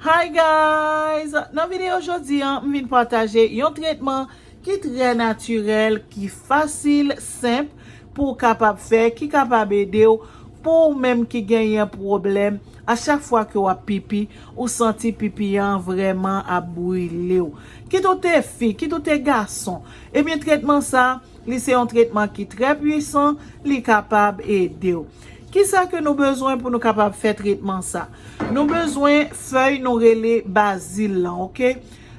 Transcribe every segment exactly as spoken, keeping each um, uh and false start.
Hi guys! Nan videyo jodi an, m vin pataje yon tretman ki trè natirèl, ki fasil, senp pou w kapab fè, ki kapab ede w pou ou menm ki genyen pwoblèm a chak fwa ke w ap pipi, ou santi pipi an vrèman ap brile w. Kit ou te fi, kit ou te gason, ebyen tretman sa, li se yon tretman ki trè pwisan, li kapab ede w. Kisa ke nou bezwen pou nou kapab fè tretman sa? Nou bezwen fèy nou rele bazil lan, oke?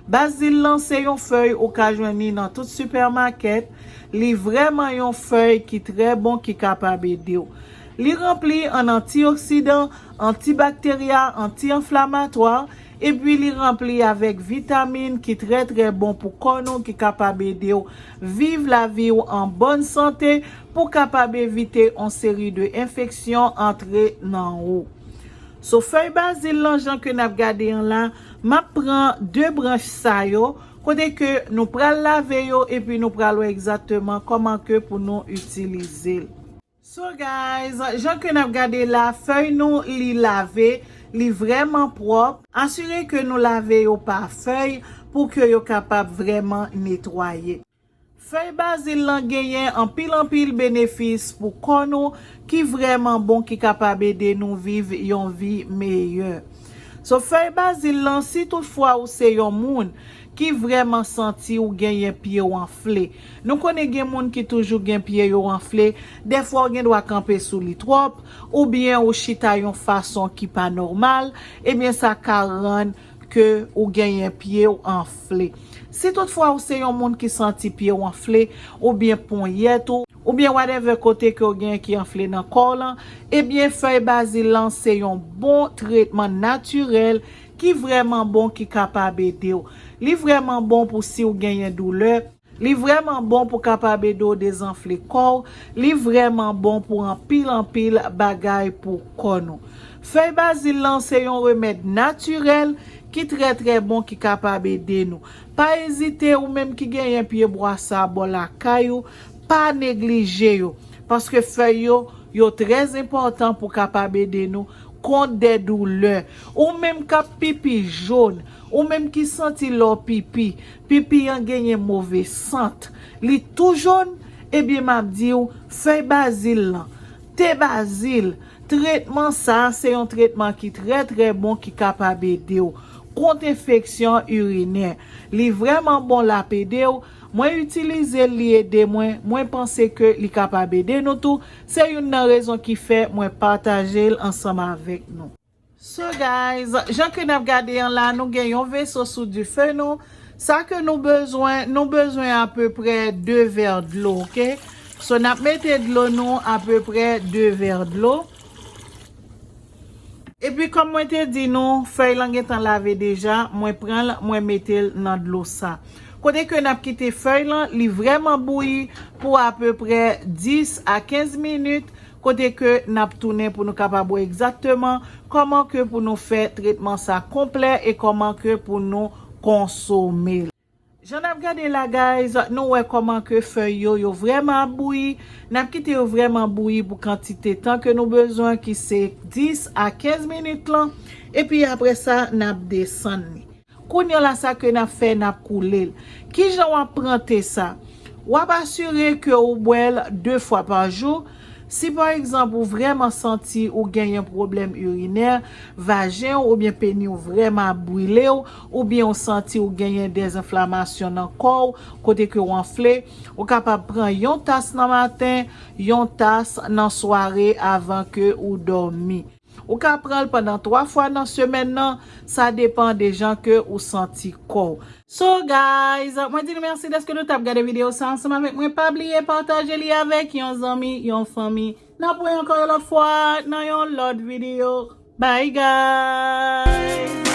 Bazil lan se yon fèy ou ka jwenn li nan tout sipèmakèt. Li vrèman yon fèy ki trè bon, ki kapab ede w. Li ranpli an antioksidan, antibakterya, anti-anflamatwa, epi li ranpli avèk vitamin ki trè trè bon pou kò nou, ki kapab ede w viv lavi w an bòn sante, pou kapab evite yon seri de enfeksyon antre nan ou. So, fèy bazil lan, jan ke n ap gade an la, m ap pran de branch sa yo, kote ke nou pral lave yo, epi nou pral wè egzakteman kòman ke pou nou itilize l. So guys, jan ke n ap gade la, fèy nou li lave, li vrèman pwòp. Asire ke nou lave yo pa fèy pou ke yo kapab vrèman netwaye. Fèy bazil lan genyen anpil anpil benefis pou kò nou ki vrèman bon, ki kapab ede nou viv yon vi meyè. So, fèy bazil lan, si toutfwa ou se yon moun ki vrèman santi ou genyen pye w anfle. Nou konnen gen moun ki toujou gen pye yo anfle. Dèfwa ou gen dwa kanpe sou li twòp, oubyen ou chita yon fason ki pa nòmal, ebyen sa ka rann ke ou genyen pye w anfle. Si toutfwa ou se yon moun ki santi pye w anfle, oubyen ponyèt ou, oubyen whatever kote ke w genyen ki anfle nan kò w lan, ebyen fèy bazil lan se yon bon tretman natirèl ki vrèman bon, ki kapab ede w. Li vrèman bon pou si w genyen doulè. Li vrèman bon pou kapab ede w dezanfle kò w. Li vrèman bon pou anpil anpil bagay pou kò nou. Fèy bazil lan se yon remèd natirèl ki trè trè bon, ki kapab ede nou. Pa ezite, ou menm ki genyen pye bwa sa bò lakay ou, pa neglije yo. Paske fèy yo, yo trè enpòtan pou kapab ede nou kont de doulè. Ou menm k ap pipi jòn, ou menm ki santi lè w pipi, pipi an genyen move sant, li tou jòn, ebyen m ap di w, fèy bazil lan, te bazil, tretman sa se yon tretman ki trè trè bon, ki kapab ede w kont enfeksyon irinè. Li vrèman bon, l ap ede w. Mwen itilize l, li ede mwen. Mwen panse ke li kapab ede nou tou. Se youn nan rezon ki fè mwen pataje l ansanm avèk nou. So guys, jan ke n ap gade an la, nou gen yon veso sou dife nou. Sa ke nou bezwen, nou bezwen apeprè de vè dlo, oke? So, n ap mete dlo nou apeprè de vè dlo. Epi, kòm mwen te di nou, fèy lan gentan lave deja, mwen pran l, mwen mete l nan dlo sa. Kote ke n ap kite fèy lan, li vrèman bouyi pou apeprè dis a kenz minit, kote ke n ap tounen pou nou kapab wè egzakteman kòman ke pou nou fè tretman sa konplè e kòman ke pou nou konsome l. Jan n ap gade la, guys, nou wè kòman ke fèy yo, yo vrèman ap bouyi. N ap kite yo vrèman bouyi pou kantite tan ke nou bezwen, ki se dis a kenz minit lan. Epi apre sa, n ap desann li. Kounye a la, sa ke n ap fè, n ap koule l. Kijan w ap pran te sa? W ap asire ke ou bwè l de fwa pa jou. Si pa egzanp ou vrèman santi ou genyen pwoblèm irinè, vajen w oubyen peni w vrèman ap brile w, oubyen ou santi ou genyen dèzenflamasyon nan kò w, kote ke w anfle, ou kapab pran yon tas nan maten, yon tas nan sware avan ke ou dòmi. Ou ka pran l pandan twa fwa nan semèn nan, sa depan de jan ke ou santi kò w. So guys, mwen di nou mèsi dèske nou t ap gade videyo sa ansanm avèk mwen. Pa bliye pataje li avèk yon zanmi, yon fanmi. N ap wè ankò yon lòt fwa nan yon lòt videyo. Bye guys!